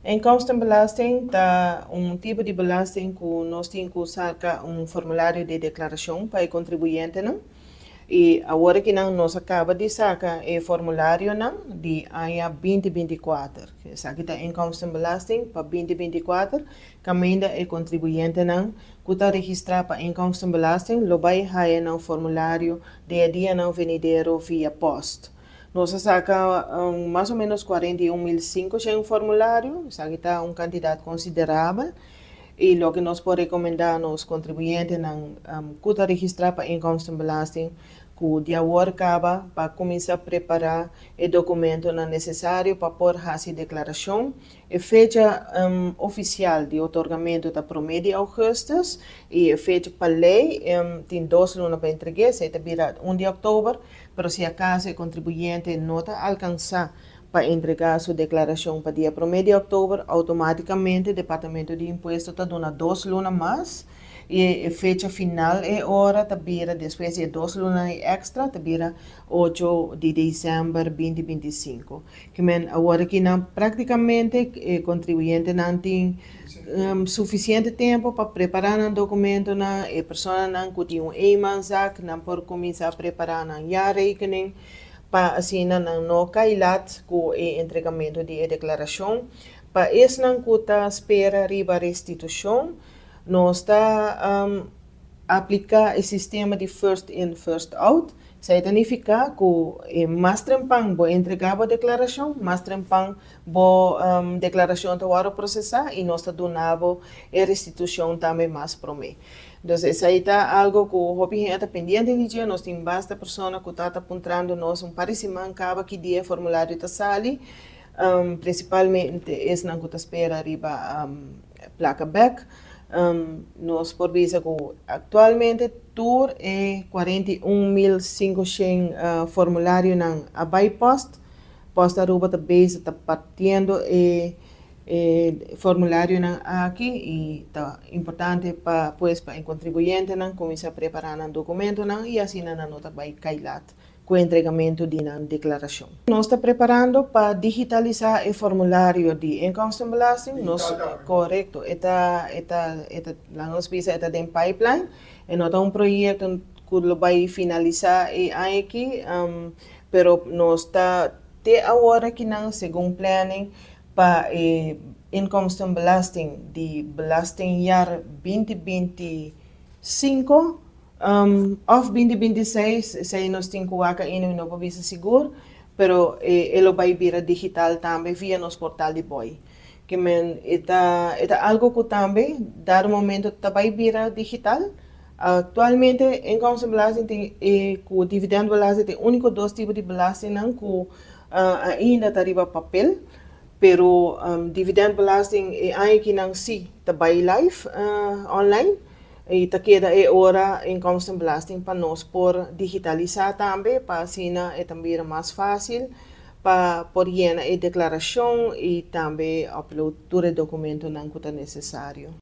Inkomstenbelasting ta un tipo di belasting ku nos tin ku saka un formulario di deklarashon pa e kontribuyentenan. I awor akinan nos a kaba di saka e formularionan di aña 2024. Esaki ta inkomstenbelasting pa 2024, kaminda e kontribuyentenan ku ta registrá pa inkomstenbelasting lo bai haya nan formulario den e dianan venidero via pòst. Nos a saka mas o ménos 41.500 formulario, esaki ta un kantidat konsiderabel i loke nos por rekomendá nos kontribuyentenan ku ta registrá pa inkomstenbelasting ku di awor kaba pa kuminsá prepará e dokumentonan nesesario pa por hasi deklarashon. E fecha ofisial di otorgamentu ta promé di ougùstùs i e fecha pa lei tin 2 luna pa entreg'é, esei ta bira 1 di òktober. Pero si akaso e kontribuyente no ta alkansá pa entregá su deklarashon pa dia 1 di òktober, outomátikamente Departamento di Impuesto ta duna 2 luna mas i e fecha final e ora ta bira despues di 2 luna èkstra, ta bira 8 di desèmber 2025. Ke men awor akinan práktikamente e kontribuyentenan tin sufisiente tempu pa prepará nan dokumentonan, e personanan ku tin un eenmanszaak nan por kuminsá prepará nan jaarrekening pa asina nan no kai lat ku e entregamentu di e deklarashon. Pa esnan ku ta spera riba restitushon, nos ta apliká e sistema di first in, first out. Esei ta nifiká ku mas trempan bo entregá bo deklarashon, mas trempan bo deklarashon ta wòrdu prosesá i nos ta duna bo e restitushon tambe mas promé. Dus esei ta algu ku hopi hende ta pendiente di dje, nos tin basta persona ku ta puntrando nos un par di siman kaba ki dia e formulario ta sali, prinsipalmente esnan ku ta spera riba plaka bèk. Nos por bisa ku aktualmente tur e 41.500 formularionan a bai pòst. Pòst Aruba ta bezig ta partiendo e formularionan aki i ta importante pa pues pa e kontribuyentenan kuminsá prepará nan dokumentonan i asina nan no ta bai kai lat ku entregamentu di nan deklarashon. Nos ta preparando pa digitalisá e formulario di inkomstenbelasting. Nos, korekto, e ta, laga nos bisa, e ta den pipeline. E no ta un proyekto ku lo bai finalisá e aña aki, pero nos ta te awor akinan segun planning pa e inkomstenbelasting di belastingjaar 2025 òf 2026, esei nos tin ku wak ainda, mi no por bisa sigur, pero e lo bai bira digital tambe via nos portal di BOI. Ke men e ta algu ku tambe dado momento ta bai bira digital. Aktualmente inkomstenbelasting tin ku dividendbelasting ta e úniko dos tipo di belastingnan ku ainda ta riba papel, pero dividendbelasting e aña akinan sí ta bai live online i ta keda e ora inkomstenbelasting pa nos por digitalisá tambe pa asina e ta bira mas fásil pa por yena e deklarashon i tambe upload tur e dokumentonan ku ta nesesario.